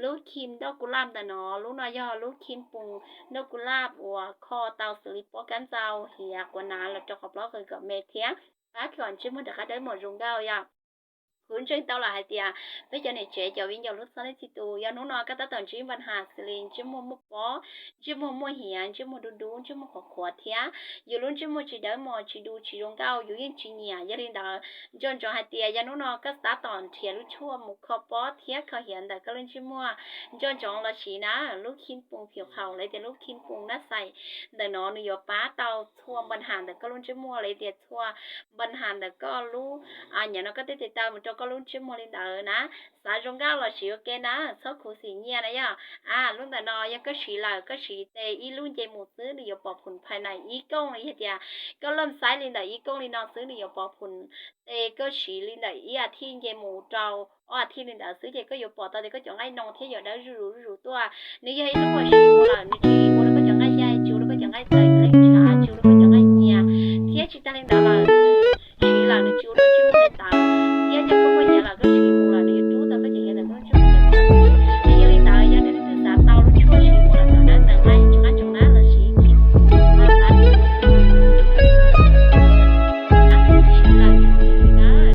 Lub kheem nroj kulaj ntawm no, lub no yog lub kheem poom nroj kulaj uas kho tau xws li pob kab ntxau, hiav, quav nav los rau qhov plaub qws kom me thiab pab kom ntsej muag rov qab dawb mos zoo nkauj yom. Kuv ntseeg tau lawm hais tias peb cov niam tsev cov viv ncaus lub txhab leej txiv tus, yog hnub no koj tab tom ntsib npa has xws li ntsej muag muaj pob, ntsej muag muaj hiav, ntsej muag dub dub, ntsej muag qhuav qhuav thiab yus lub ntsej muag tsis dawb mos, tsis du, tsis zoo nkauj, yus yeej tsis nyiam. Yog li ntawd, nco ntsoov hais tias yog hnub no koj tab tom nrhiav lub tshuaj mus kho pob thiab kho hiav ntawm koj lub ntsej muag, nco ntsoov los siv na lub kheem poom phiu qhaum los tias lub kheem poom nab xais ntawm no, nws yuav pab tau txhua npa has ntawm koj lub ntsej muag los tias txhua npa has ntawm koj lub, nyob no koj tej tes taw mus rau koj lub ntsej muag li ntawd na. Xav zoo nkauj los siv ua ke na, txhob khuv xim nyiaj na yom. A, lub ntawm no yog koj siv lawm, koj siv tes ib lub nce mus xwb nws yuav pov phum phais nais ib kooj li. Yog tias koj laj xaiv li ntawm ib kooj li no xwb nws yuav pov phum, tes koj siv li ntawm ib a thiv nce mus rau ob a thiv li ntawd xwb ces koj yuav pom tau tias koj cov nqaij no thiab yuav dawb zuj zus zuj zus tuaj. Nws yog ib lub uas siv mus lawm nws tsis ua rau koj cov nqaij ya, tsis ua rau koj cov nqaij tawv.